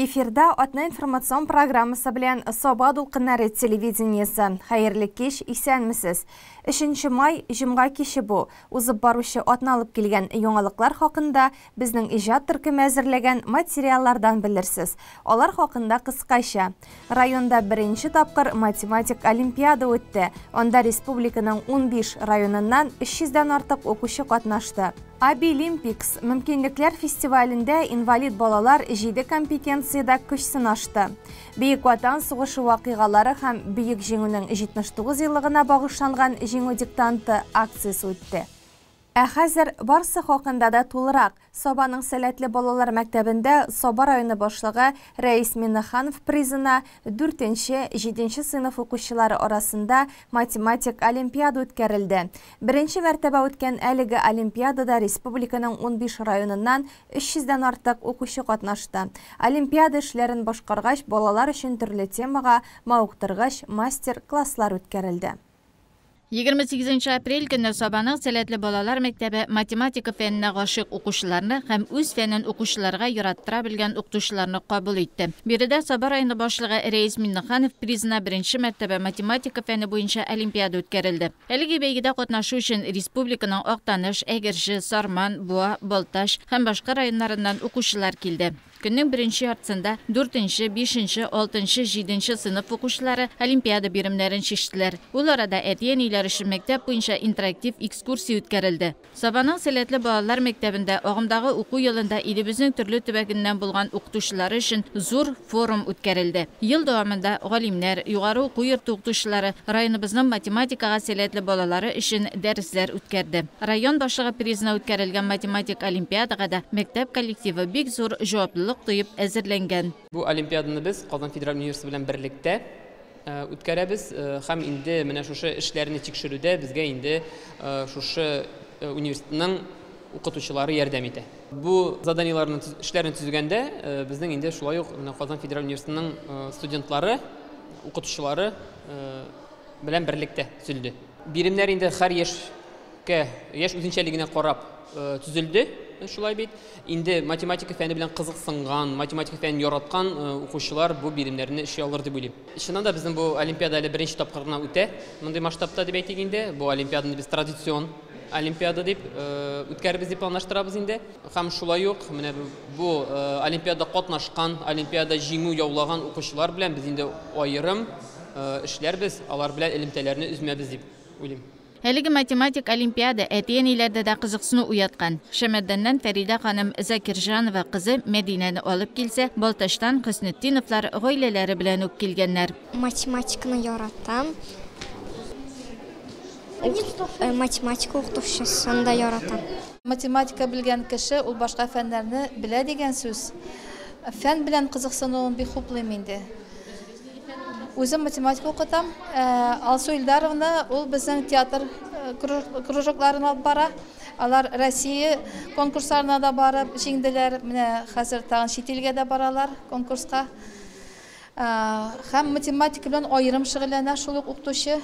Эфирда атна информацион программасы белән Саба дулкыннары телевидениесе. Хәерле кич, исәнмесез. 3 май җомга киче бу. Узып баручы атна алып килгән яңалыклар хакында безнең иҗат төркеме әзерләгән материаллардан белерсез. Алар хакында кыскача. Районда беренче тапкыр математик олимпиада үтте. Анда республиканың 15 районыннан 300дән артык укучы катнашты. Абилимпикс мөмкинлекләр фестивалендә инвалид балалар 7 компетенциядә көч сынашты. Бөек Ватан сугышы вакыйгалары һәм Бөек Җиңүнең 79 еллыгына багышланган Җиңү диктанты акциясе үтте. Ә хәзер барсы хакында да тулырак. Сабаның сәләтле балалар мәктәбендә Саба районы башлыгы Рәис Миннеханов призына 4-7 сыйныф укучылары арасында математик олимпиада үткәрелде. Беренче мәртәбә үткән әлеге олимпиадада республиканың 15 районыннан 300дән артык укучы катнашты. Олимпиада эшләрен башкаргач, балалар өчен төрле темага мавыктыргыч мастер-класслар үткәрелде. 28 апрель көнне Сабаның сәләтле балалар мәктәбе математика фәненә гашыйк укучыларны һәм үз фәнен укучыларга яраттыра белгән укытучыларны кабул итте. Биредә Саба районы башлыгы Рәис Миннеханов призына беренче мәртәбә математика фәне буенча олимпиада үткәрелде. Әлеге бәйгедә катнашу өчен республиканың Актаныш, Әгерҗе, Сарман, Буа, Балтач һәм башка районнарыннан укучылар килде. Көннең беренче яртысында 4-нче, 5-нче, 6-нчы, 7-нче сыйныф укучылары олимпиада биремнәрен чиштеләр. Ул арада әти-әниләр өчен мәктәп буенча интерактив экскурсия үткәрелде. Сабаның сәләтле балалар мәктәбендә агымдагы уку елында илебезнең төрле төбәгеннән булган укытучылары өчен зур форум үткәрелде. Ел дәвамында галимнәр, югары уку йорты укытучылары районыбызның математикага сәләтле балалары өчен дәресләр үткәрде. Район башлыгы призына үткәрелгән математик олимпиадага да мәктәп коллективы бик зур җаваплылык тоеп әзерләнгән. Бу олимпиаданы без Казан федераль университеты белән берлектә үткәрәбез һәм инде менә шушы эшләрне тикшерүдә безгә инде шушы университетның укытучылары ярдәм итә. Бу заданиеләрне эшләрне төзегәндә безнең инде шулай ук менә Казан федераль университетының студентлары, укытучылары белән берлектә төзелде. Биремнәр инде һәр яшькә, яшь үзенчәлегенә карап төзелде. Шулай бит. Инде математика фәне белән кызыксынган, математика фәнен яраткан укучылар бу биремнәрне эшли алыр дип уйлыйм. Чыннан да безнең бу олимпиада әле беренче тапкыр гына үтә. Мондый масштабта дип әйтик инде. Бу олимпиаданы без традицион олимпиада дип үткәрбез дип планлаштырабыз инде. Һәм шулай ук менә бу олимпиада катнашкан, олимпиада җиңү яулаган укучылар белән без инде аерым эшләрбез, алар белән элемтәләрне өзмәбез дип уйлыйм. Әлеге математик олимпиада әти-әниләрдә дә кызыксыну уяткан. Шәмәрдәннән Фәридә ханым Закирҗанова кызы Мәдинәне алып килсә, Балтачтан Хөснетдиновлар гаиләләре белән үк килгәннәр. Математиканы яратам. Математика укытучысын да яратам. Математика белгән кеше ул башка фәннәрне белә дигән сүз. Фән белән кызыксынуын бик хуплыйм инде. Үзем математика укытам. Алсу Илдаровна ул безнең театр кружокларын алып бара. Алар Россия конкурсларына да барып җиңделәр. Менә хәзер тагын чит илгә дә баралар конкурска. Һәм математика белән аерым шөгыльләнә шул ук укытучы.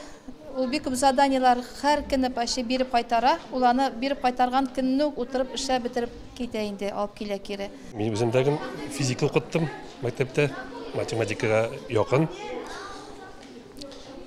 Ул бик күп заданиелар һәр көнне почти биреп кайтара. Ул аны биреп кайтарган көнне үк утырып эшләп бетереп китә инде, алып килә кире. Мин үзем дә физика укыттым мәктәптә, математикага якын.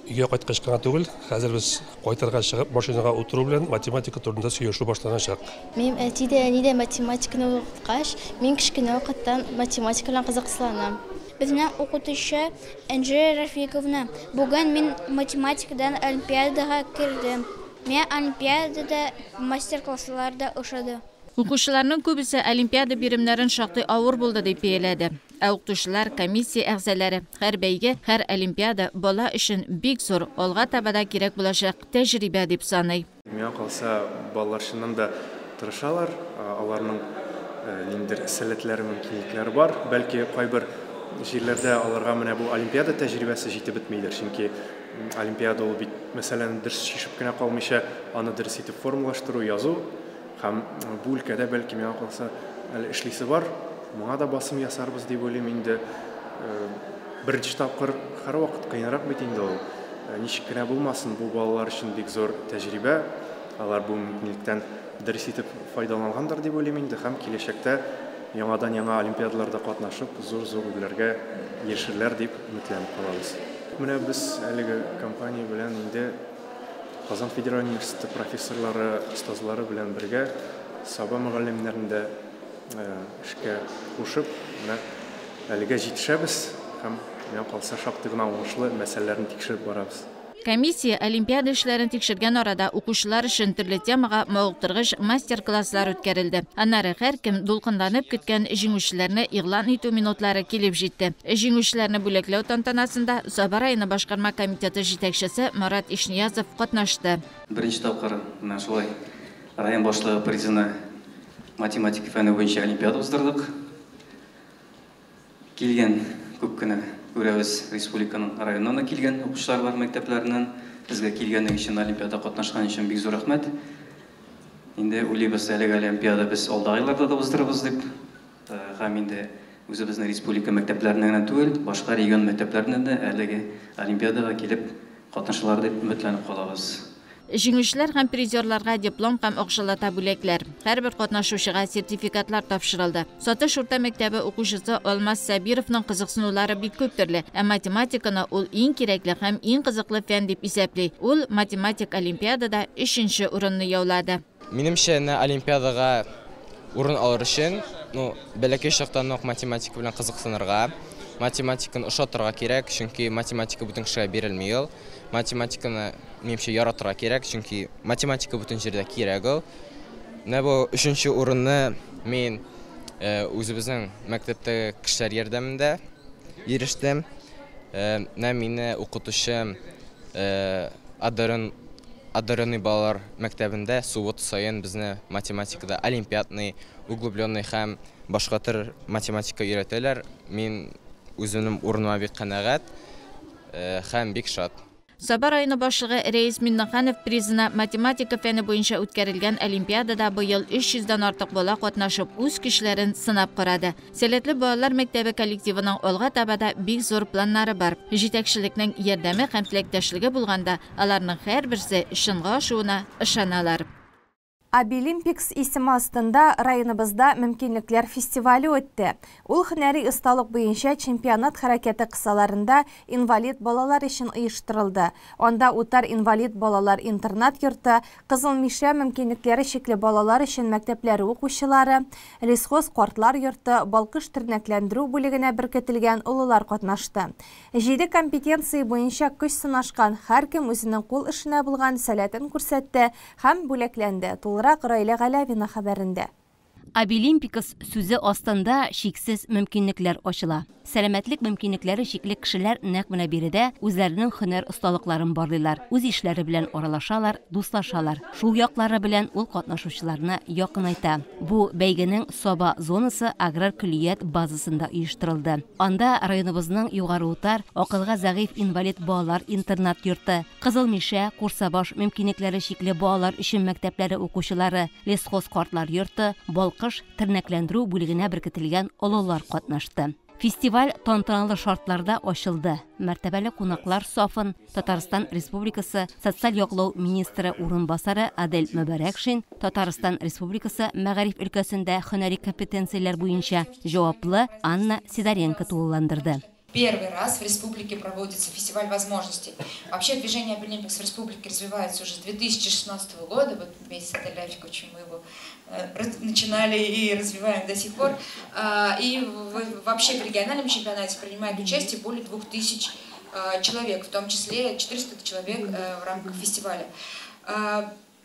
Өйгә кайткач кына түгел, хәзер без кайтырга чыгып машинага утыру белән математика турында сөйләшү башланачак. Минем әти дә, әни дә математиканы укыткач, мин кечкенә вакыттан математика белән кызыксынам. Безнең укытучы Энҗе Рафиковна, бүген мин математикадан олимпиадага кердем. Миңа олимпиадада мастер-класслар да ошады. Укучыларның күбесе олимпиада биремнәрен шактый авыр булды дип бәяләде. Ә укытучылар, комиссия әгъзалары һәр бәйге, һәр олимпиада бала өчен бик зур, алга таба да кирәк булачак тәҗрибә дип саный. Миңа калса, балалар чыннан да тырышалар, аларның ниндидер сәләтләре, мөмкинлекләре бар. Бәлки кайбер җирләрдә аларга менә бу олимпиада тәҗрибәсе җитеп бетмидер, чөнки олимпиада ул бит мәсәлән дөрес чишеп кенә калмыйча, аны дөрес итеп формалаштыру, язу һәм бу өлкәдә бәлки миңа калса әле эшлисе бар. Моңа да басым ясарбыз дип уйлыйм инде. Беренче тапкыр һәрвакыт кыенрак бит инде ул. Ничек кенә булмасын, бу балалар өчен бик зур тәҗрибә. Алар бу мөмкинлектән дөрес итеп файдалангандыр дип уйлыйм инде һәм киләчәктә яңадан-яңа олимпиадаларда катнашып, зур-зур үрләргә ирешерләр дип өметләнеп калабыз. Менә без әлеге компания белән инде Казан федераль университеты профессорлары, остазлары белән бергә Саба мөгаллимнәрен дә эшкә кушып, менә әлегә җитешәбез һәм миңа калса шактый гына уңышлы мәсьәләләрне тикшереп барабыз. Комиссия олимпиада эшләрен тикшергән арада укучылар өчен төрле темага мавыктыргыч мастер-класслар үткәрелде. Аннары һәркем дулкынланып көткән җиңүчеләрне игълан итү минутлары килеп җитте. Җиңүчеләрне бүләкләү тантанасында Саба районы башкарма комитеты җитәкчесе Марат Ишниязов катнашты. Беренче тапкыр менә шулай район башлыгы призына математика фәне буенча олимпиада уздырдык. Килгән күп кенә күрәбез, республиканың районнан да килгән укучылар бар мәктәпләреннән. Безгә килгәнең өчен, олимпиада катнашкан өчен бик зур рәхмәт. Инде уйлыйбыз, әлеге олимпиада без алдагы елларда да уздырырбыз дип. Һәм инде үзебезнең республика мәктәпләреннән генә түгел, башка регион мәктәпләреннән дә әлеге олимпиадага килеп катнашалар дип өметләнеп калабыз. Җиңүчеләр һәм призерларга диплом һәм акчалата бүләкләр. Һәрбер катнашучыга сертификатлар тапшырылды. Сатыш урта мәктәбе укучысы Алмаз Сабировның кызыксынулары бик күп төрле, ә математиканы ул иң кирәкле һәм иң кызыклы фән дип исәпли. Ул математик олимпиадада 3нче урынны яулады. Минемчә, олимпиадага урын алыр өчен, ну, бәләкәй чактан ук математика белән кызыксынырга, математиканы ошатырга кирәк, чөнки математика бөтен кешегә бирелми ул. Математиканы минемчә яратырга кирәк, чөнки математика бөтен җирдә кирәк ул. Менә бу 3нче урынны мин үзебезнең мәктәптәге кешеләр ярдәмендә ирештем. Менә мине укытучым одаренный балалар мәктәбендә суббота саен безне математикада олимпиадный, углубленный һәм башка төр математика өйрәтәләр. Мин үземнең урыныма бик канәгать һәм бик шат. Саба районы башлыгы Рәис Миннеханов призына математика фәне буенча үткәрелгән олимпиадада быел 300дән артык бала катнашып үз көчләрен сынап карады. Сәләтле балалар мәктәбе коллективының алга таба да бик зур планнары бар. Җитәкчелекнең ярдәме һәм теләктәшлеге булганда аларның һәрберсе чынга ашуына ышаналар. Абилимпикс исеме астында районыбызда мөмкинлекләр фестивале үтте. Ул һөнәри осталык буенча чемпионат хәрәкәте кысаларында инвалид балалар өчен оештырылды. Анда Утар инвалид балалар интернат йорты, Кызыл Мишә мөмкинлекләре чикле балалар өчен мәктәпләре укучылары, Лесхоз картлар йорты, Балкыш тернәкләндерү бүлегенә беркетелгән олылар катнашты. 7 компетенция буенча көч сынашкан һәркем үзенең кул эшенә булган сәләтен күрсәтте һәм бүләкләнде. Тулырак Раилә Галәвина хәбәрендә. Абилимпикс сүзе астында чиксез мөмкинлекләр ачыла. Сәламәтлек мөмкинлекләре чикле кешеләр нәкъ менә биредә үзләренең һөнәр осталыкларын барлыйлар, үз ишләре белән аралашалар, дуслашалар. Шул яклары белән ул катнашучыларны якынайта. Бу бәйгенең Саба зонасы аграр көллият базасында оештырылды. Анда районыбызның Югары Утар, акылга зәгыйфь инвалид балалар интернат йорты, Кызыл Мишә, Курсабаш мөмкинлекләре чикле балалар өчен мәктәпләре укучылары, Лесхоз картлар йорты, Балкыш тернәкләндерү бүлегенә беркетелгән олылар катнашты. Фестиваль тантаналы шартларда ачылды. Мәртәбәле кунаклар сафын Татарстан Республикасы социаль яклау министры урынбасары Адель Мөбәрәкшин, Татарстан Республикасы мәгариф өлкәсендә һөнәри компетенцияләр буенча җаваплы Анна Сидоренко тулыландырды. Первый раз в республике проводится фестиваль возможностей. Вообще движение Абилимпикс в республике развивается уже с 2016 года. Вот вместе с Аделем Рафиковичем мы его начинали и развиваем до сих пор. И вообще в региональном чемпионате принимает участие более 2000 человек, в том числе 400 человек в рамках фестиваля.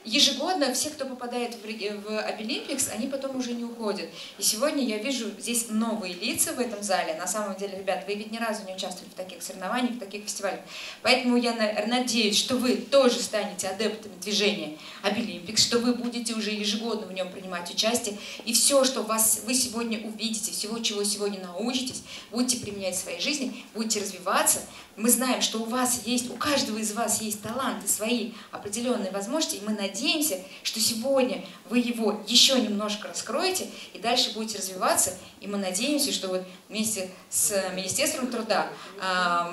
Ежегодно все, кто попадает в Абилимпикс, они потом уже не уходят. И сегодня я вижу здесь новые лица в этом зале. На самом деле, ребят, вы ведь ни разу не участвовали в таких соревнованиях, в таких фестивалях. Поэтому я надеюсь, что вы тоже станете адептами движения Абилимпикс, что вы будете уже ежегодно в нем принимать участие. И все, что вы сегодня увидите, всего, чего сегодня научитесь, будете применять в своей жизни, будете развиваться. Мы знаем, что у вас есть, у каждого из вас есть таланты, свои определенные возможности, и мы надеемся, надеемся, что сегодня вы его еще немножко раскроете и дальше будете развиваться. И мы надеемся, что вот вместе с Министерством труда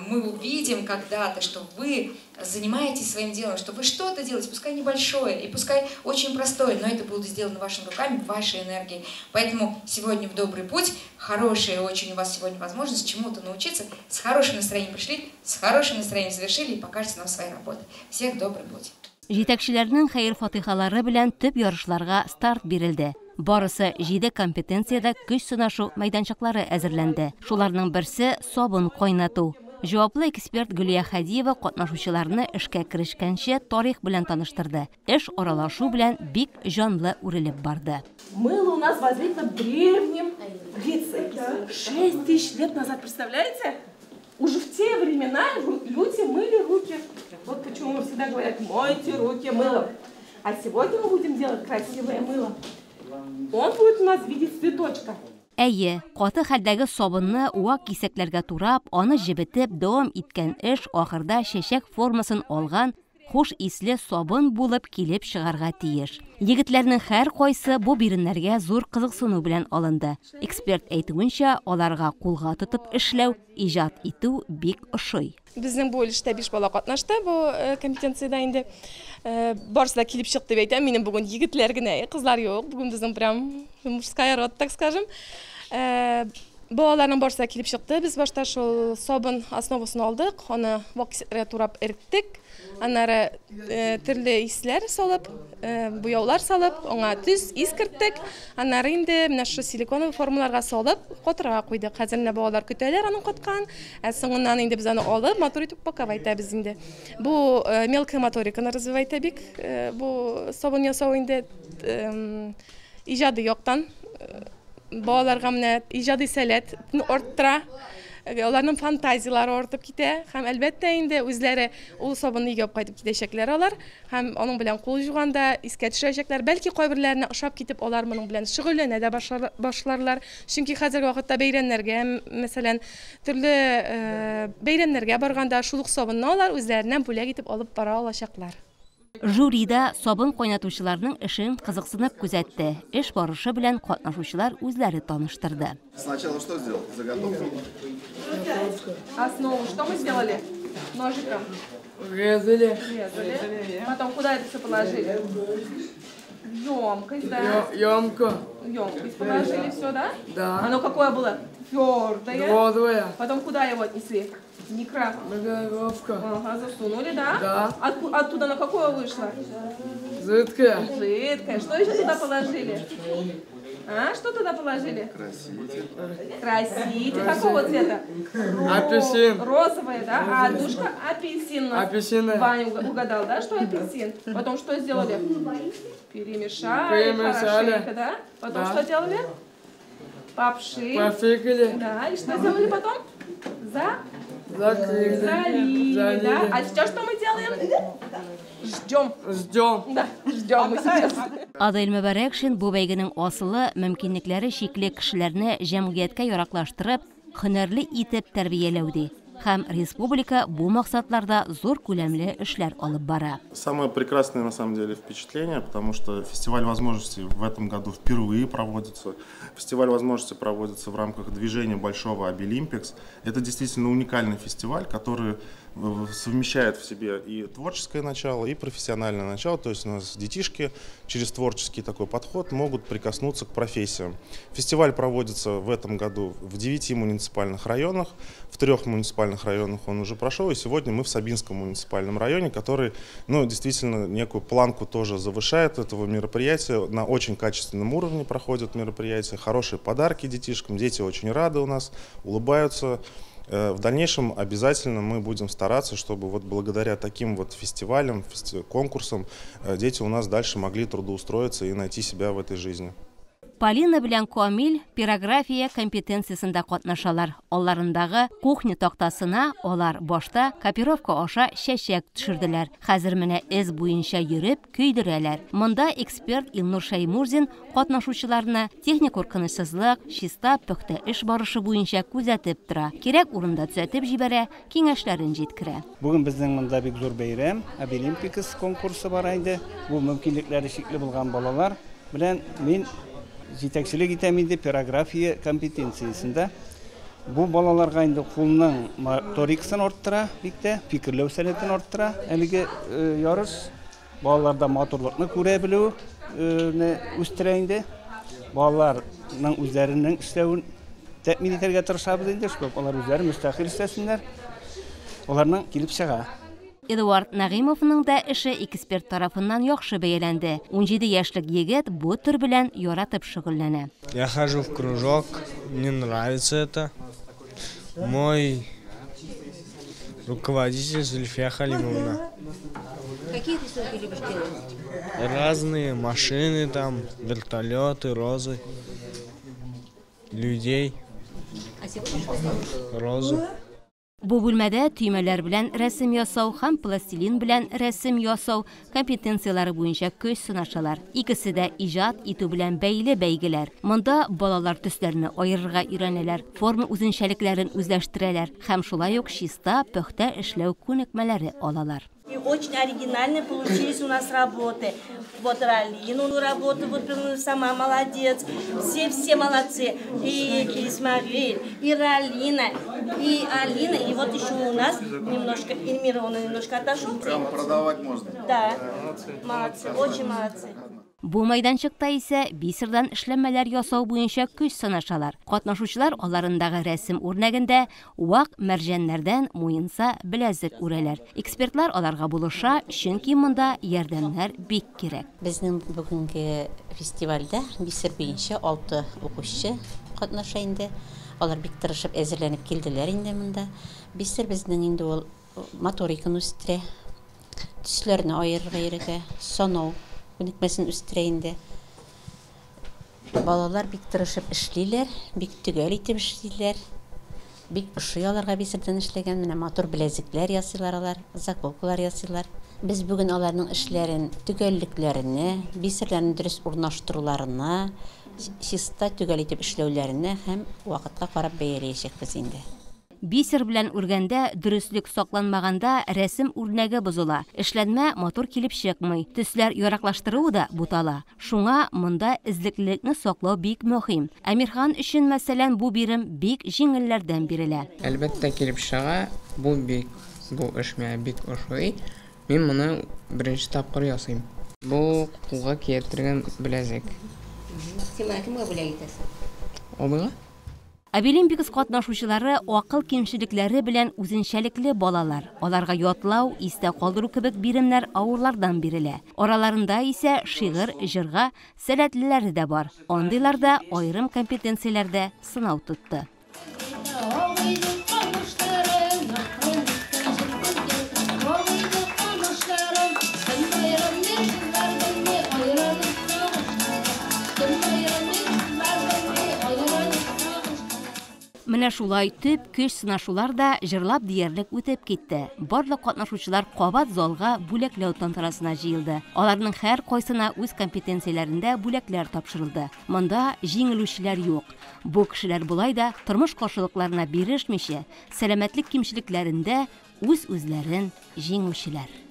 мы увидим когда-то, что вы занимаетесь своим делом, что вы что-то делаете, пускай небольшое и пускай очень простое, но это будет сделано вашими руками, вашей энергией. Поэтому сегодня в добрый путь, хорошая очень у вас сегодня возможность чему-то научиться. С хорошим настроением пришли, с хорошим настроением завершили и покажете нам свои работы. Всех добрый путь! Җитәкчеләрнең хәер-фатихалары белән төп ярышларга старт бирелде. Барысы 7 компетенциядә көч сынашу мәйданчыклары әзерләнде. Шуларның берсе сабын кайнату. Җаваплы эксперт Гөлия Хадиева катнашучыларны эшкә керешкәнче тарих белән таныштырды. Эш аралашу белән бик җанлы үрелеп барды. Мыло у нас возникло в древнем Греции. 6000 лет назад, представляете? Уже в те времена люди мыли руки. Вот почему всегда говорят: мойте руки мылом. А сегодня мы будем делать красивое мыло. Он будет у нас в виде цветочка. Әйе, каты хәлдәге сабынны вак кисәкләргә турап, аны җебетеп дәвам иткән эш ахырда чәчәк формасын алган хуш исле сабын булып килеп чыгарга тиеш. Егетләрнең һәр кайсы бу биремнәргә зур кызыксыну белән алынды. Эксперт әйтүенчә, аларга кулга тотып эшләү, иҗат итү бик ошый. Безнең бу өлештә 5 бала катнашты бу компетенциядә инде. Барысы да килеп чыкты дип әйтәм. Минем бүген егетләр генә, кызлар юк. Бүген безнең прям мужская род, так скажем. Балаларның барысы да килеп чыкты. Без башта шул сабын основасын алдык, аны вак кисәкләргә турап эреттек. Аннары төрле исләр салып, буяулар салып, аңа төс, ис керттек. Аннары инде менә шушы силиконовый формаларга салып, катырга куйдык. Хәзер менә балалар көтәләр аның каткан. Ә соңыннан инде без аны алып, матур итеп упаковать итәбез инде. Бу мелкая моториканы развивать итә бик. Бу сабын ясау инде иҗади яктан балаларга менә иҗади сәләт арттыра. Аларның фантазиялары артып китә һәм әлбәттә инде үзләре ул сабынны өйгә алып кайтып китәчәкләр алар һәм аның белән кул жуганда искә төшерәчәкләр. Бәлки кайберләренә ошап китеп алар моның белән шөгыльләнә дә башларлар. Чөнки хәзерге вакытта бәйрәмнәргә, мәсәлән, төрле бәйрәмнәргә барганда шул ук сабынны алар үзләреннән бүләк итеп алып бара алачаклар. Жюри да сабын кайнатучыларның эшен кызыксынып күзәтте. Эш барышы белән катнашучылар үзләре таныштырды. Сначала что сделал? Заготовку. Основу что мы сделали? Ножиком. Резали. Резали. Потом куда это все положили? Емкость, да? Емко. Емкость положили, все, да? Да. Оно какое было? Твердое. Твердое. Потом куда его отнесли? Микроволновка. Ага, засунули, да? Да. Оттуда на какое вышло? Жидкое. Жидкое. Что еще туда положили? А, что туда положили? Краситель. Краситель. Какого цвета? Апельсин. Розовое, да? А душка апельсин. Апельсин. Ваня угадал, да, что апельсин? Потом что сделали? Перемешали. Перемешали. Хорошенько, да? Потом да. Что делали? Попши. Попшикали. Да, и что сделали потом? Закрыли. Залили, да? А сейчас что мы делаем? Ждем. Ждем. Да, ждем мы сейчас. Адель Мөбәрәкшин бу бәйгенең асылы мөмкинлекләре чикле кешеләрне җәмгыятькә яраклаштырып, һөнәрле итеп тәрбияләү ди. Һәм республика бу максатларда зур күләмле эшләр алып бара. Самое прекрасное на самом деле впечатление, потому что фестиваль возможностей в этом году впервые проводится. Фестиваль возможностей проводится в рамках движения Большого Абилимпикс. Это действительно уникальный фестиваль, который совмещает в себе и творческое начало, и профессиональное начало. То есть у нас детишки через творческий такой подход могут прикоснуться к профессиям. Фестиваль проводится в этом году в 9 муниципальных районах, в 3 муниципальных районах он уже прошел, и сегодня мы в Сабинском муниципальном районе, который, ну, действительно некую планку тоже завышает этого мероприятия. На очень качественном уровне проходят мероприятия, хорошие подарки детишкам, дети очень рады у нас, улыбаются. В дальнейшем обязательно мы будем стараться, чтобы вот благодаря таким вот фестивалям, конкурсам дети у нас дальше могли трудоустроиться и найти себя в этой жизни. Полина белән Камил пирография компетенциясендә катнашалар. Алларындагы кухня тактасына алар башта копировка аша чәчәк төшерделәр. Хәзер менә эз буенча йөреп көйдерәләр. Монда эксперт Илнур Шәймурзин катнашучыларны техник куркынычсызлык, чиста, пөхтә эш барышы буенча күзәтеп тора. Кирәк урында төзәтеп җибәрә, киңәшләрен җиткерә. Бүген безнең монда бик зур бәйрәм, Абилимпикс конкурсы бара инде. Бу мөмкинлекләре чикле булган балалар белән мин җитәкчелек итәм инде пирография компетенциясендә. Бу балаларга инде кулның моторикасын арттыра, бик тә фикерләү сәләтен арттыра. Әлеге ярыш балаларда матурлыкны күрә белүне үстерә инде. Балаларның үзләренең эшләвен тәэмин итәргә тырышабыз инде, шулай алар үзләре мөстәкыйль эшләсеннәр. Аларның килеп чыга. Эдуард Нәгыймовның да эше эксперт тарафыннан яхшы бәяләнде. 17 яшьлек егет бу төр белән яратып шөгыльләнә. Я хожу в кружок, мне нравится это. Мой руководитель Зульфия Халимовна. Какие рисунки любишь делать? Разные машины там, вертолеты, розы, людей. А сегодня что сделаешь? Розу. Бу бүлмәдә төймәләр белән рәсем ясау һәм пластилин белән рәсем ясау компетенцияләре буенча көч сынашалар. Икесе дә иҗат итү белән бәйле бәйгеләр. Монда балалар төсләрне аерырга өйрәнәләр, форма үзенчәлекләрен үзләштерәләр һәм шулай ук чиста, пөхтә эшләү күнекмәләре алалар. И очень оригинальные получились у нас работы. Вот Ралину работу выполнила сама, молодец. Все-все молодцы. И Исмагиль, и Ралина, и Алина. И вот еще у нас немножко, Эльмира, он немножко отошел. Прям продавать можно. Да, молодцы, очень молодцы. Бу майданчыкта исә бисердан эшләнмәләр ясау буенча көч сынашалар. Катнашучылар аларындагы рәсем үрнәгендә вак мәрҗәннәрдән муенса, беләзек үрәләр. Экспертлар аларга булыша, чөнки монда ярдәмнәр бик кирәк. Безнең бүгенге фестивальдә бисер буенча 6 укучы катнаша инде. Алар бик тырышып әзерләнеп килделәр инде монда. Бисер безнең инде ул моториканы үстерә, төсләрне аерырга өйрәтә, санау күнекмәсен үстерә инде. Балалар бик тырышып эшлиләр, бик төгәл итеп эшлиләр. Бик ошый аларга бисердән эшләгән, менә матур беләзекләр ясыйлар алар, заколкалар ясыйлар. Без бүген аларның эшләрен төгәллекләренә, бисерләрен дөрес урнаштыруларына, чиста төгәл итеп эшләүләренә һәм вакытка карап бәяләячәкбез инде. Бисер белән үргәндә дөреслек сакланмаганда рәсем үрнәге бозыла. Эшләнмә матур килеп чыкмый. Төсләр яраклаштыруы да бутала. Шуңа монда эзлеклелекне саклау бик мөһим. Әмирхан өчен, мәсәлән, бу бирем бик җиңелләрдән бирелә. Әлбәттә килеп чыга. Бу эш миңа бик ошый. Мин моны беренче тапкыр ясыйм. Бу кулга киертелгән беләзек. Син моны кемгә бүләк итәсең? Абыйга. Абилимпикс катнашучылары акыл кимчелекләре белән үзенчәлекле балалар. Аларга ятлау, истә калдыру кебек биремнәр авырлардан бирелә. Араларында исә шигырь, җырга сәләтлеләре дә бар. Андыйлар да аерым компетенцияләрдә сынау тотты. Менә шулай төп көч сынашулар да җырлап диярлек үтеп китте. Барлык катнашучылар кабат залга бүләкләү тантанасына җыелды. Аларның һәр кайсына үз компетенцияләрендә бүләкләр тапшырылды. Монда җиңелүчеләр юк. Бу кешеләр болай да тормыш каршылыкларына бирешмичә, сәламәтлек кимчелекләрендә үз-үзләрен җиңүчеләр.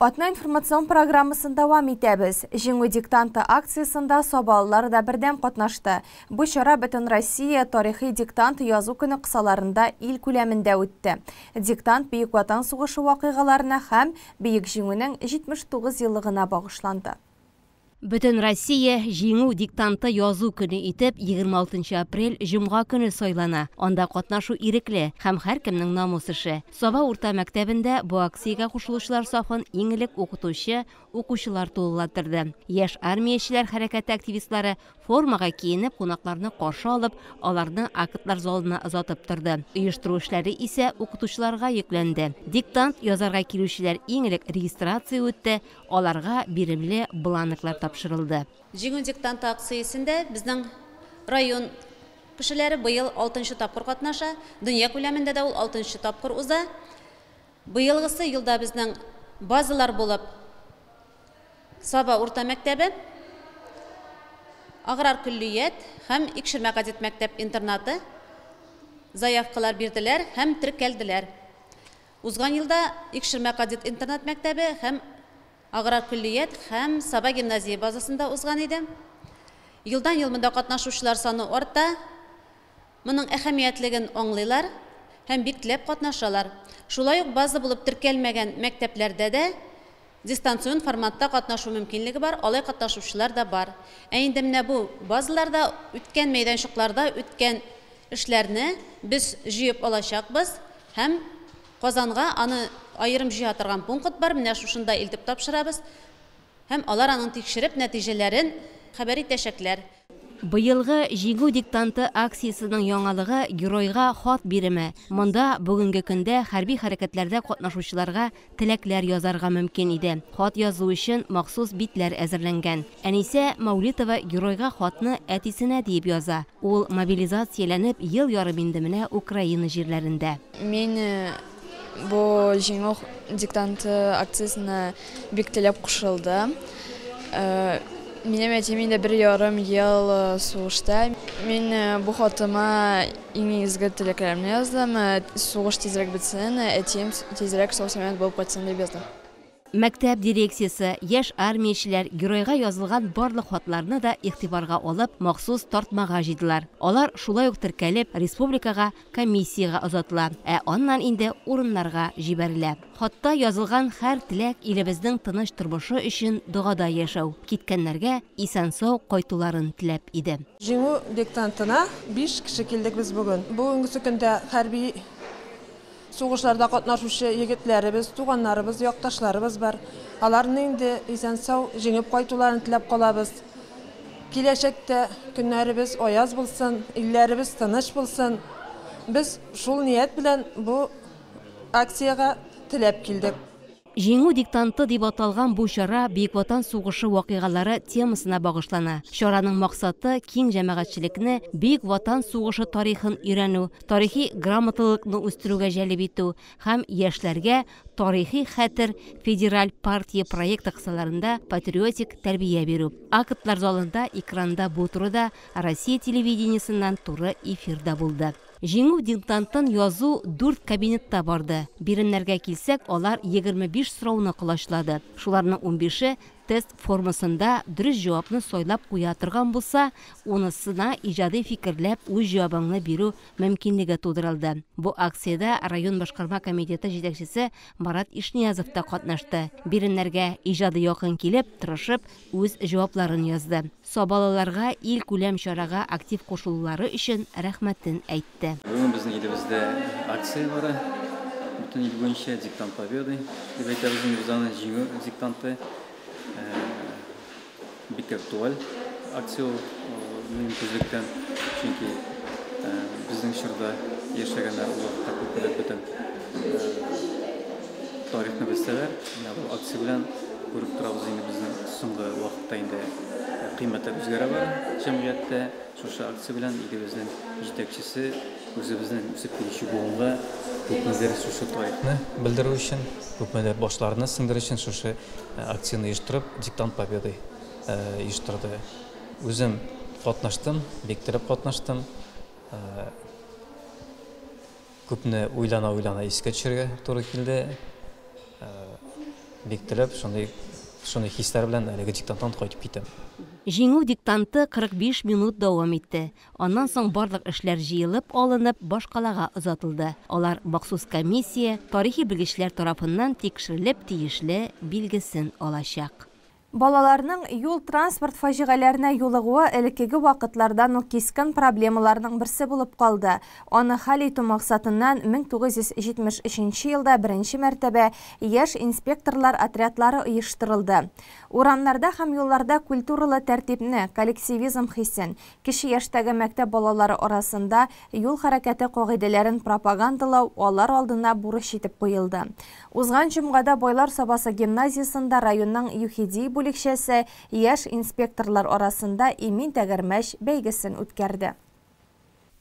Атна информацион программасын дәвам итәбез. Җиңү диктанты акциясендә сабалылар да бердәм катнашты. Бу чара бөтен Россия тарихи диктант язу көне кысаларында ил күләмендә үтте. Диктант Бөек Ватан сугышы вакыйгаларына һәм Бөек Җиңүнең 79 еллыгына багышланды. Бөтен Россия җиңү диктанты язу көне итеп 26 апрель җомга көне сайлана. Анда катнашу ирекле һәм һәркемнең намус эше. Саба урта мәктәбендә бу акциягә кушылучылар сафын иң элек укытучы, укучылар тулыландырды. Яшь армиячеләр хәрәкәте активистлары формага киенеп кунакларны каршы алып, аларны актлар залына озатып торды. Оештыру эшләре исә укытучыларга йөкләнде. Диктант язарга килүчеләр иң элек регистрация үтте, аларга биремле бланклар тапшырылды. тапшырылды. Җиңү диктанты акциясендә безнең район кешеләре быел 6нчы тапкыр катнаша. Дөнья күләмендә дә ул 6нчы тапкыр уза. Быелгысы елда безнең базалар булып Саба урта мәктәбе, Аграр көллият һәм Икшермә кадет мәктәп интернаты заявкалар бирделәр һәм теркәлделәр. Узган елда Икшермә кадет интернат мәктәбе һәм Аграр көллият һәм Саба гимназия базасында узган иде. Елдан-ел монда катнашучылар саны арта. Моның әһәмиятлеген аңлыйлар һәм бик теләп катнашалар. Шулай ук база булып теркәлмәгән мәктәпләрдә дә дистанцион форматта катнашу мөмкинлеге бар, алай катнашучылар да бар. Ә инде менә бу базаларда үткән мәйданчыкларда үткән эшләрне без җыеп алачакбыз һәм Казанга аны аерым җыя торган пункт бар, менә шушында илтеп тапшырабыз һәм алар аның тикшереп нәтиҗәләрен хәбәр итәчәкләр. Быелгы Җиңү диктанты акциясенең яңалыгы, геройга хат биреме. Монда бүгенге көндә хәрби хәрәкәтләрдә катнашучыларга теләкләр язарга мөмкин иде. Хат язу өчен махсус битләр әзерләнгән. Әнисә Мәүлитова геройга хатны әтисенә диеп яза. Ул мобилизацияләнеп, ел ярым инде менә Украина җирләрендә. Мин бу Җиңү диктанты акциясенә бик теләп кушылдым. Минем әтием инде 1,5 ел сугышта. Мин бу хатыма иң изге теләкләремне яздым. Сугыш тизрәк бетсен, әтием тизрәк сау-сәламәт булып кайтсын дип яздым. Мәктәп дирекциясе, яшь армиячеләр геройга язылган барлык хатларны да игътибарга алып, махсус тартмага җыйдылар. Алар шулай ук теркәлеп, республикага комиссиягә озатыла, ә аннан инде урыннарга җибәрелә. Хатта язылган һәр теләк илебезнең тыныч тормышы өчен догада яшәү, киткәннәргә исән-сау кайтуларын теләп иде. Җиңү диктантына 5 кеше килдек без бүген. Бүгенге көндә хәрби сугышларда катнашучы егетләребез, туганнарыбыз, якташларыбыз бар. Аларны инде исән-сау җиңеп кайтуларын теләп калабыз. Киләчәктә көннәребез аяз булсын, илләребез тыныч булсын. Без шул ният белән бу акциягә теләп килдек. Җиңү диктанты дип аталган бу чара Бөек Ватан сугышы вакыйгалары темасына багышлана. Чараның максаты киң җәмәгатьчелекне Бөек Ватан сугышы тарихын өйрәнү, тарихи грамоталылыкны үстерүгә җәлеп итү һәм яшьләргә тарихи хәтер федераль партия проекты кысаларында патриотик тәрбия бирү. Актлар залында экранда бу турыда Россия телевидениесеннән туры эфирда булды. Җиңү диктантын язу 4 кабинетта барды. Биремнәргә килсәк, алар 25 сорауны колачлады. Шуларның 15-е тест формасында дөрес җавапны сайлап куя торган булса, унысына иҗади фикерләп үз җавабыңны бирү мөмкинлеге тудырылды. Бу акциядә район башкарма комитеты җитәкчесе Марат Ишниязов та катнашты. Биремнәргә иҗади якын килеп, тырышып үз җавапларын язды. Сабалыларга ил күләм чарага актив кушылулары өчен рәхмәтен әйтте. Бүген безнең илебездә акция бара. Бөтен ил буенча диктант победы дип әйтәбез инде без аны, җиңү диктанты. Бик актуаль акция ул минем күзлектән, чөнки безнең чорда яшәгәннәр ул вакытта күпмедер бөтен тарихны белсәләр, менә бу акция белән күреп торабыз инде безнең соңгы вакытта инде кыйммәтләр үзгәрә бара җәмгыятьтә. Шушы акция белән илебезнең җитәкчесе үзебезнең үсеп килүче буынга күпмедер шушы тарихны белдерү өчен, күпмедер башларны сеңдерү өчен шушы акцияне оештырып, диктант победы оештырды. Үзем катнаштым, бик теләп катнаштым. Күпне уйлана-уйлана искә төшерергә туры килде. Бик теләп шундый хисләр белән әлеге диктанттан кайтып китәм. Җиңү диктанты 45 минут дәвам итте. Аннан соң барлык эшләр җыелып алынып, башкалага озатылды. Алар махсус комиссия, тарихи белгечләр тарафыннан тикшерелеп тиешле билгесен алачак. Балаларның юл-транспорт фаҗигаләренә юлыгуы элеккеге вакытлардан ук кискен проблемаларның берсе булып калды. Аны хәл итү максатыннан 1973 елда беренче мәртәбә яшь инспекторлар отрядлары оештырылды. Урамнарда һәм юлларда культуралы тәртипне, коллективизм хисен, кече яшьтәге мәктәп балалары арасында юл хәрәкәте кагыйдәләрен пропагандалау алар алдына бурыч итеп куелды. Узган җомгада Байлар Сабасы гимназиясендә районның ЮХИДИ бүлекчәсе яшь инспекторлар арасында Имин тәгәрмәч бәйгесен үткәрде.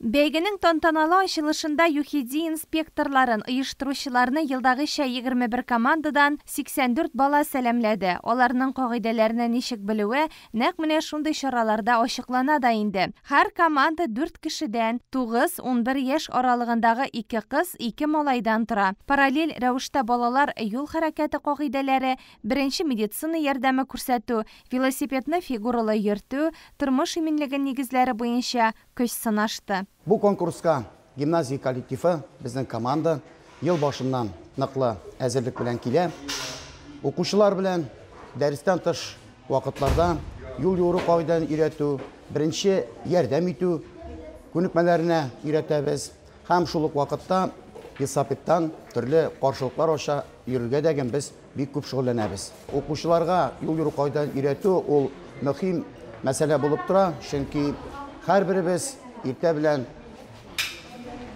Бәйгенең тантаналы ачылышында ЮХИДИ инспекторларын, оештыручыларны елдагыча 21 командадан 84 бала сәламләде. Аларның кагыйдәләрне ничек белүе нәкъ менә шундый чараларда ачыклана да инде. Һәр команда 4 кешедән, 9-11 яшь аралыгындагы 2 кыз, 2 малайдан тора. Параллель рәвештә балалар юл хәрәкәте кагыйдәләре, беренче медицина ярдәме күрсәтү, велосипедны фигуралы йөртү, тормыш иминлеге нигезләре буенча көч сынашты. Бу конкурска гимназия коллективы, безнең команда ел башыннан ныклы әзерлек белән килә. Укучылар белән дәрестән тыш вакытларда юл йөрү кагыйдәләрен өйрәтү, беренче ярдәм итү күнекмәләренә өйрәтәбез. Һәм шул ук вакытта велосипедтан төрле каршылыклар аша йөрергә дә без бик күп шөгыльләнәбез. Укучыларга юл йөрү кагыйдәләрен өйрәтү ул мөһим мәсьәлә булып тора, чөнки һәрберебез иртә белән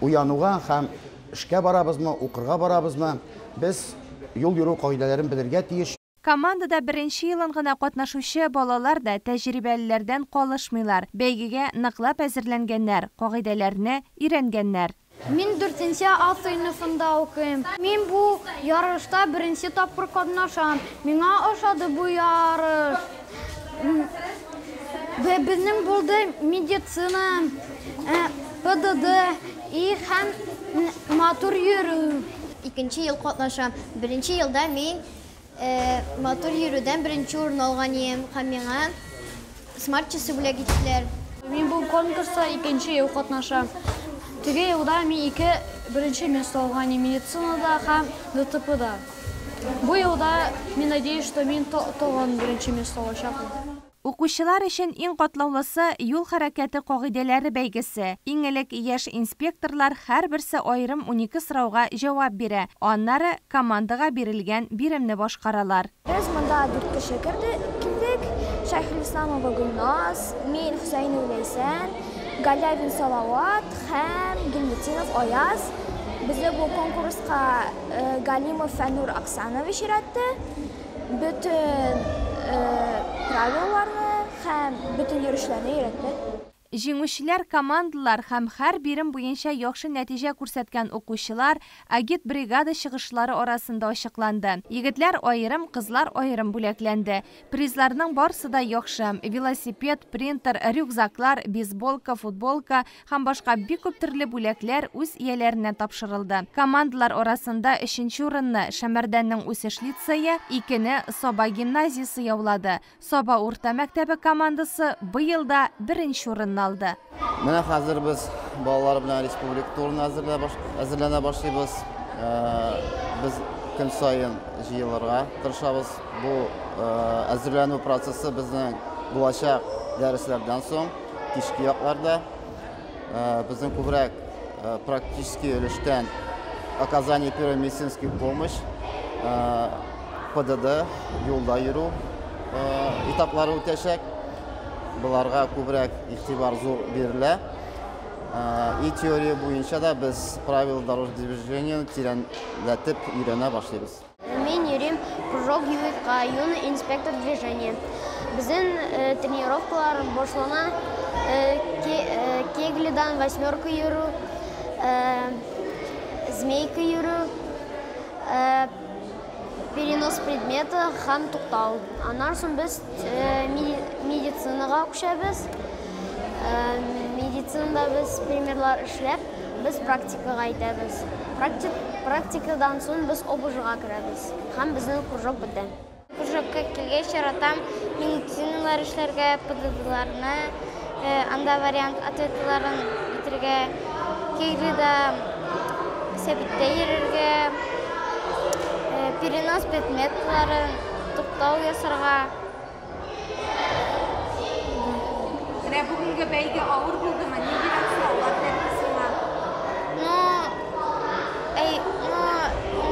уянуга һәм эшкә барабызмы, укырга барабызмы, без юл йөрү кагыйдәләрен белергә тиеш. Командада беренче елын гына катнашучы балалар да тәҗрибәлеләрдән калышмыйлар. Бәйгегә ныклап әзерләнгәннәр, кагыйдәләрне өйрәнгәннәр. Мин 4нче А сыйныфында укыйм. Мин бу ярышта беренче тапкыр катнашам. Миңа ошады бу ярыш. Безнең булды медицина, ПДД и һәм матур йөрү. Икенче ел катнашам. Беренче елда мин матур йөрүдән беренче урын алган идем һәм миңа смарт часы бүләк иттеләр. Мин бу конкурста икенче ел катнашам. Теге елда мин беренче место алган идем медицинада һәм ДТПда. Бу елда мин надеюсь, что мин тагын беренче место алачакмын. Укучылар өчен иң катлаулысы юл хәрәкәте кагыйдәләре бәйгесе. Иң элек яшь инспекторлар һәрберсе аерым 12 сорауга җавап бирә. Аннары командага бирелгән биремне башкаралар. Без монда 4 кеше килдек. Шәйхелисламова Гөлназ, мин Хөсәйнова Ләйсән, Галявин Салават һәм Гилметдинов Аяз. Безне бу конкурска Галимов Фәнур Аксанович өйрәтте. Бөтен правилаларны һәм бөтен йөрешләрне өйрәтте. Җиңүчеләр командалар һәм һәр бирем буенча яхшы нәтиҗә күрсәткән укучылар агит-бригада чыгышлары арасында ачыкланды. Егетләр аерым, кызлар аерым бүләкләнде. Призларның барсы да яхшы: велосипед, принтер, рюкзаклар, бейсболка, футболка һәм башка бик күп төрле бүләкләр үз ияләренә тапшырылды. Командалар арасында 3нче урынны Шәмәрдәннең үсеш лицее, 2-не Саба гимназиясе яулады. Саба урта мәктәбе командасы быел да 1нче урынны алды. Менә хәзер без балалар белән республика турына әзерләнә башлыйбыз. Без көн саен җыелырга тырышабыз. Бу әзерләнү процессы безнең булачак дәресләрдән соң, кичке якларда. Безнең күбрәк практический өлештән оказание первой медицинской помощь, ПДД, юлда йөрү этаплары үтәчәк. Буларга күбрәк игътибар зур бирелә. И теория буенча да без правила дорожного движения тирәнләтеп өйрәнә башлыйбыз. Мин йөрим кружок ЮИК, юный инспектор движения. Безнең тренировкалар башлана кеглидан восьмерка йөрү, змейка йөрү, перенос предмета һәм туктау. Аннан соң без медицинага күчәбез. Медицинада без примерлар эшләп, без практикага әйтәбез. Практикадан соң без ОБЖга керәбез һәм безнең кружок бетә. Кружокка килгәч яратам медициналар эшләргә, ПДДларны, анда вариант ответларын итергә, кеглида сәбиттә йөрергә, перенос предметларын, туктау ясарга. Менә бүгенге бәйге авыр булдымы? Ниндирәк сораулар бирде сиңа? Ну,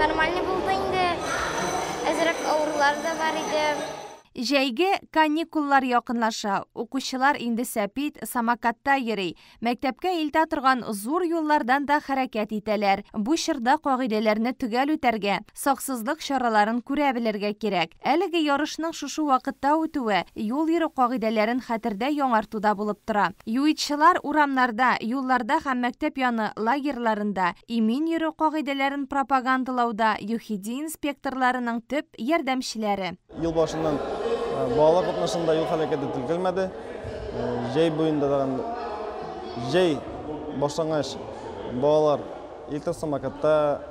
нормальный булды инде. Әзрәк авырлар да бар иде. Җәйге каникуллар якынлаша. Укучылар инде сәпит, самокатта йөри. Мәктәпкә илтә торган зур юллардан да хәрәкәт итәләр. Бу чорда кагыйдәләрне төгәл үтәргә, саксызлык чараларын күрә белергә кирәк. Әлеге ярышның шушы вакытта үтүе юл йөрү кагыйдәләрен хәтердә яңартуда булып тора. ЮИДчылар урамнарда, юлларда һәм мәктәп яны лагерьларында имин йөрү кагыйдәләрен пропагандалауда ЮХИДИ инспекторларының төп ярдәмчеләре. Ел башыннан балалар катнашында юл хәрәкәте теркәлмәде. Җәй буенда тагын җәй башлангач балалар электросамокатта,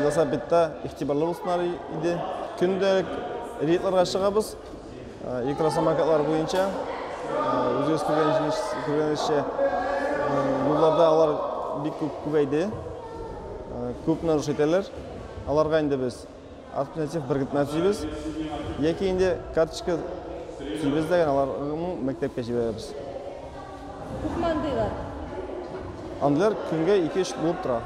велосипедта игътибарлы булсыннар иде. Көндәлек рейдларга чыгабыз. Электросамокатлар буенча үзегез күргәнегезчә, юлларда алар бик күп күбәйде. Күп нарушить итәләр. Аларга инде без административ беркетмә төзибез яки инде карточка төзибез дә аларны мәктәпкә җибәрәбез. Күпме андыйлар? Андыйлар көнгә 2-3 булып тора.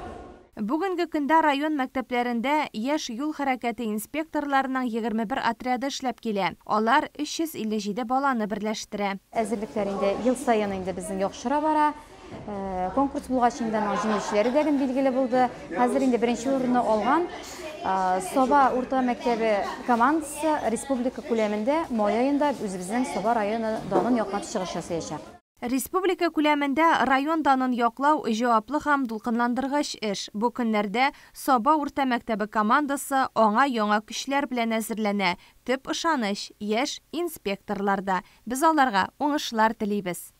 Бүгенге көндә район мәктәпләрендә яшь юл хәрәкәте инспекторларының 21 отряды эшләп килә. Алар 357 баланы берләштерә. Әзерлекләр инде ел саен инде безнең яхшыра бара. Конкурс булгач инде аның җиңүчеләре дә билгеле булды. Хәзер инде беренче урынны алган Саба урта мәктәбе командасы республика күләмендә май аенда үзебезнең Саба районы данын яклап чыгыш ясаячак. Республика күләмендә район данын яклау җаваплы һәм дулкынландыргыч эш. Бу көннәрдә Саба урта мәктәбе командасы аңа яңа көчләр белән әзерләнә. Төп ышаныч яшь инспекторларда. Без аларга уңышлар телибез.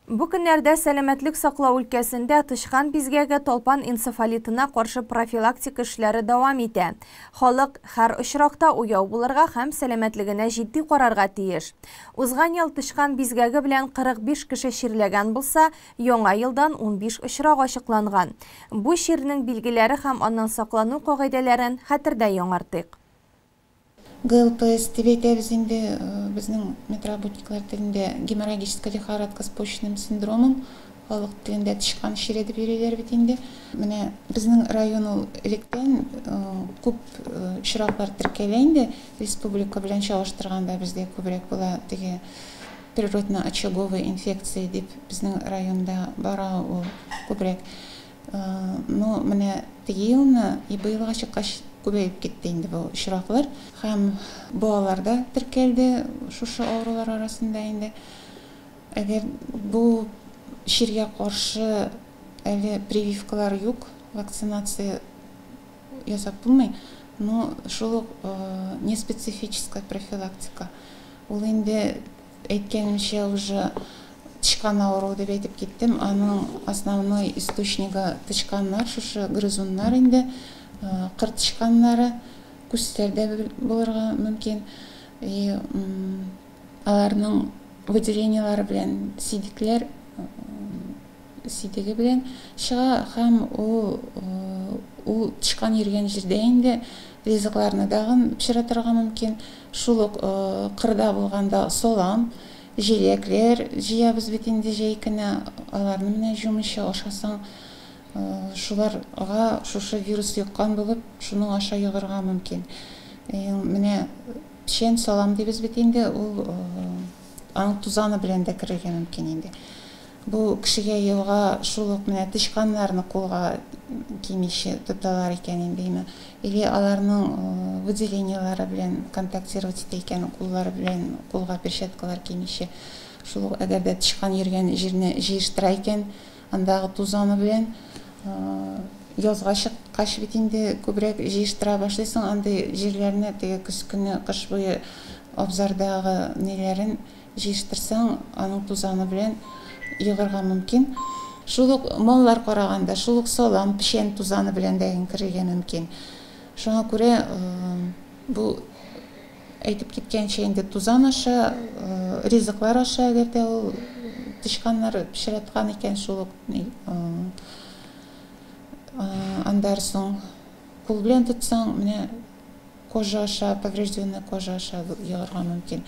Бу көннәрдә сәламәтлек саклау өлкәсендә тычкан бизгәге талпан энцефалитына каршы профилактика эшләре дәвам итә. Халык һәр очракта уяу булырга һәм сәламәтлегенә җитди карарга тиеш. Узган ел тычкан бизгәге белән 45 кеше чирләгән булса, яңа елдан 15 очрак ачыкланган. Бу чирнең билгеләре һәм аннан саклану кагыйдәләрен хәтердә яңартыйк. ГЛПС дип әйтәбез инде безнең медработниклар телендә геморрагическая лихорадка с почечным синдромом, халык телендә тычкан чире дип йөриләр бит инде. Менә безнең район ул электән күп очраклар теркәлә инде, республика белән чагыштырганда бездә күбрәк була теге природно-очаговая инфекция дип безнең районда бара ул күбрәк. Ну, менә теге елны и быелга чыккач күбәеп китте инде бу очраклар. Һәм балаларда теркәлде шушы авырулар арасында инде. Әгәр бу чиргә каршы әле прививкалар юк, вакцинация ясап булмый, но шул ук неспецифическая профилактика. Ул инде әйткәнемчә уже тычкан авыруы дип әйтеп киттем. Аның основной источнигы тычканнар, шушы грызуннар инде, кыр тычканнары, күзләрдә булырга мөмкин. И аларның выделениелары белән сидекләр, сидеге белән чыга һәм ул тычкан йөргән җирдә инде ризыкларны дагын пычратырга мөмкин. Шул ук кырда булганда салам, җиләкләр җыябыз бит инде җәй көне, аларны менә җумыйча ашасаң, шуларга шушы вирус йоккан булып, шуның аша йогырга мөмкин. Менә печән салам дибез бит инде, ул аның тузаны белән дә керергә мөмкин инде. Бу кешегә йога шул ук менә тычканнарны кулга кимичә тоталар икән инде, или аларның выделениелары белән контактировать итә икән, куллары белән кулга перчаткалар кимичә. Шул ук әгәр дә тычкан йөргән җирне җыештыра икән, андагы тузаны белән язга чыккач бит инде күбрәк җыештыра башлыйсың, андый җирләрне теге көз көне кыш буе абзардагы ниләрен җыештырсаң, аның тузаны белән йогырга мөмкин. Шул ук маллар караганда, шул ук салам, печән тузаны белән дә керергә мөмкин. Шуңа күрә бу әйтеп киткәнчә инде тузан аша, ризыклар аша, әгәр дә ул тычканнар пешерәткән икән, шул ук андар соң кул белән тотсаң, менә кожа аша, поврежденная кожа аша йогырга мөмкин.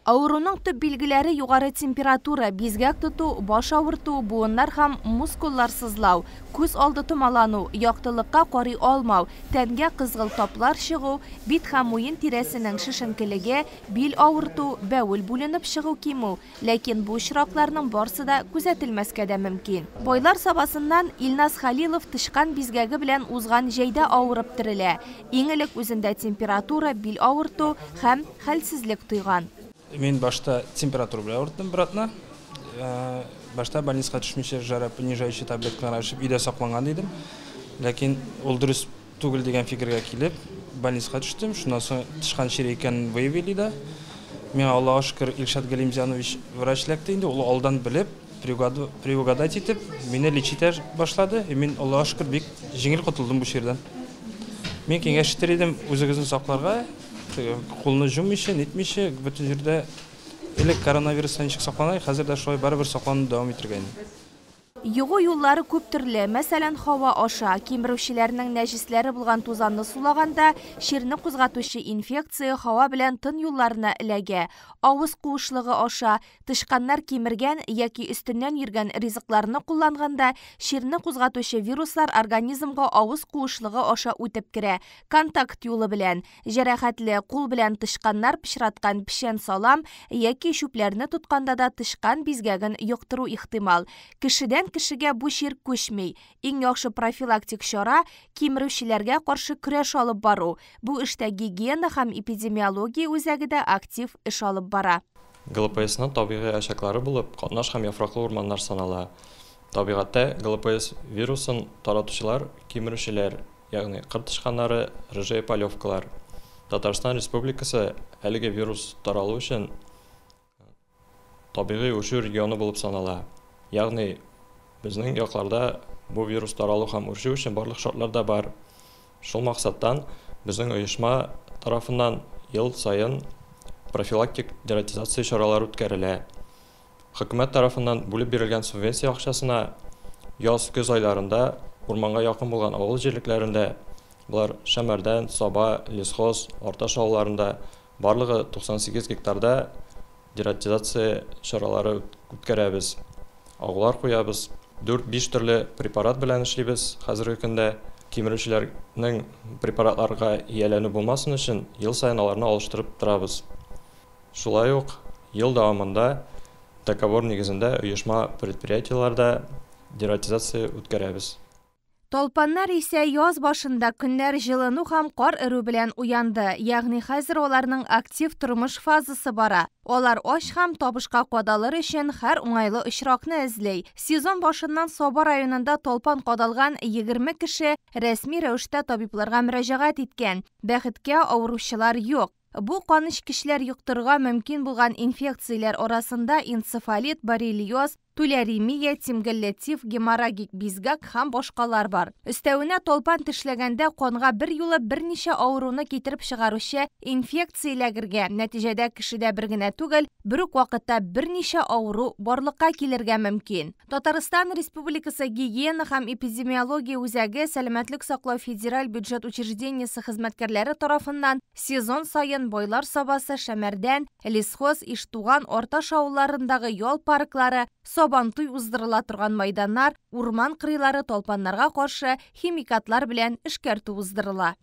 Авыруның төп билгеләре югары температура, бизгәк тоту, баш авырту, буыннар һәм мускуллар сызлау, күз алды томалану, яктылыкка карый алмау, тәнгә кызгылт таплар чыгу, бит һәм муен тирәсенең шешенкелеге, бил авырту, бәвел бүленеп чыгу кимү. Ләкин бу очракларның барсы да күзәтелмәскә дә мөмкин. Байлар Сабасыннан Илназ Хәлилов тычкан бизгәге белән узган җәйдә авырып терелә. Иң элек үзендә температура, бил авырту һәм хәлсезлек тойган. Мин башта температура белән авырттым бер атна. Башта больницага төшмичә жаропонижающий таблеткалар эчеп өйдә сакланган идем. Ләкин ул дөрес түгел дигән фикергә килеп, больницага төштем. Шуннан соң тычкан чире икәнен выявили да. Миңа Аллага шөкер Илшат Галимзянович врач эләкте инде. Ул алдан белеп, приугадать итеп, мине лечить башлады. И мин Аллага шөкер бик җиңел котылдым бу чирдән. Мин киңәш итер идем үзегезне сакларга. Кулны жумыйча, нитмичә, бөтен җирдә элек коронавирустан ничек саклана, хәзер дә шулай барыбер саклануны дәвам итергә инде. Йогу юллары күп төрле, мәсәлән, һава аша, кимерүчеләрнең нәҗесләре булган тузанны сулаганда, чирне кузгатучы инфекция һава белән тын юлларына эләгә. Авыз куышлыгы аша, тычканнар кимергән яки өстеннән йөргән ризыкларны кулланганда, чирне кузгатучы вируслар организмга авыз куышлыгы аша үтеп керә. Контакт юлы белән, җәрәхәтле кул белән тычканнар пычраткан печән салам яки чүпләрне тотканда да тычкан бизгәген йоктыру ихтимал. Кешедән кешегә бу чир күчми. Иң яхшы профилактик чара кимерүчеләргә каршы көрәш алып бару. Бу эштә гигиена һәм эпидемиология үзәге дә актив эш алып бара. ГЛПСның табигый очаглары булып катнаш һәм яфраклы урманнар санала. Табигатьтә ГЛПС вирусын таратучылар кимерүчеләр, ягъни кыр тычканнары, рыжая полевкалар. Татарстан Республикасы әлеге вирус таралу өчен табигый үрчү регионы булып санала. Ягъни безнең якларда бу вирус таралу һәм үрчү өчен барлык шартлар да бар. Шул максаттан безнең оешма тарафыннан ел саен профилактик дератизация чаралары үткәрелә. Хөкүмәт тарафыннан бүлеп бирелгән субвенция акчасына яз-көз айларында урманга якын булган авыл җирлекләрендә, болар Шәмәрдән, Саба, Лесхоз, Арташ авылларында барлыгы 98 гектарда дератизация чаралары үткәрәбез. Агулар куябыз. 4-5 төрле препарат белән эшлибез хәзерге көндә. Кимерүчеләрнең препаратларга ияләнү булмасын өчен ел саен аларны алыштырып торабыз. Шулай ук ел дәвамында договор нигезендә оешма предприятиеләрдә дератизация үткәрәбез. Талпаннар исә яз башында көннәр җылыну һәм кар эрү белән уянды. Ягъни хәзер аларның актив тормыш фазасы бара. Алар ач һәм табышка кадалыр өчен һәр уңайлы очракны эзли. Сезон башыннан Саба районында талпан кадалган 20 кеше рәсми рәвештә табибларга мөрәҗәгать иткән. Бәхеткә авыручылар юк. Бу канэчкечләр йоктырырга мөмкин булган инфекцияләр арасында энцефалит, боррелиоз, туляремия, тимгелле тиф, геморрагик бизгәк һәм башкалар бар. Өстәвенә талпан тешләгәндә канга бер юлы берничә авыруны китереп чыгаручы инфекция эләгергә, нәтиҗәдә кешедә бер генә түгел, бер үк вакытта берничә авыру барлыкка килергә мөмкин. Татарстан Республикасы гигиена һәм эпидемиология үзәге Сәламәтлек саклау федераль бюджет учреждениесе хезмәткәрләре тарафыннан сезон саен Байлар Сабасы, Шәмәрдән, Лесхоз, Иштуган, Арташ авылларындагы ял парклары, Сабантуй уздырыла торган майданнар, урман кырыйлары талпаннарга каршы химикатлар белән эшкәртү уздырыла.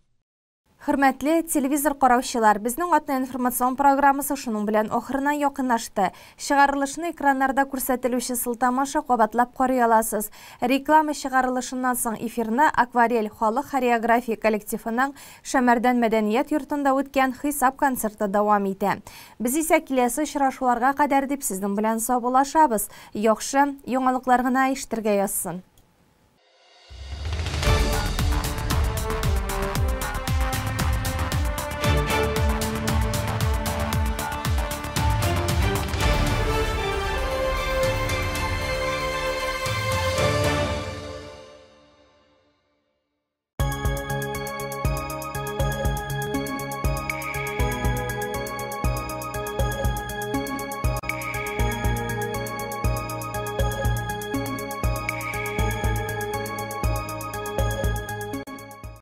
Хөрмәтле телевизор караучылар, безнең атна информацион программасы шуның белән ахырына якынлашты. Чыгарылышны экраннарда күрсәтелүче сылтама аша кабатлап карый аласыз. Реклама чыгарылышыннан соң эфирны Акварель халык хореография коллективының Шәмәрдән мәдәният йортында үткән хисап концерты дәвам итә. Без исә киләсе очрашуларга кадәр дип сезнең белән саубуллашабыз. Яхшы яңалыклар гына ишетергә язсын.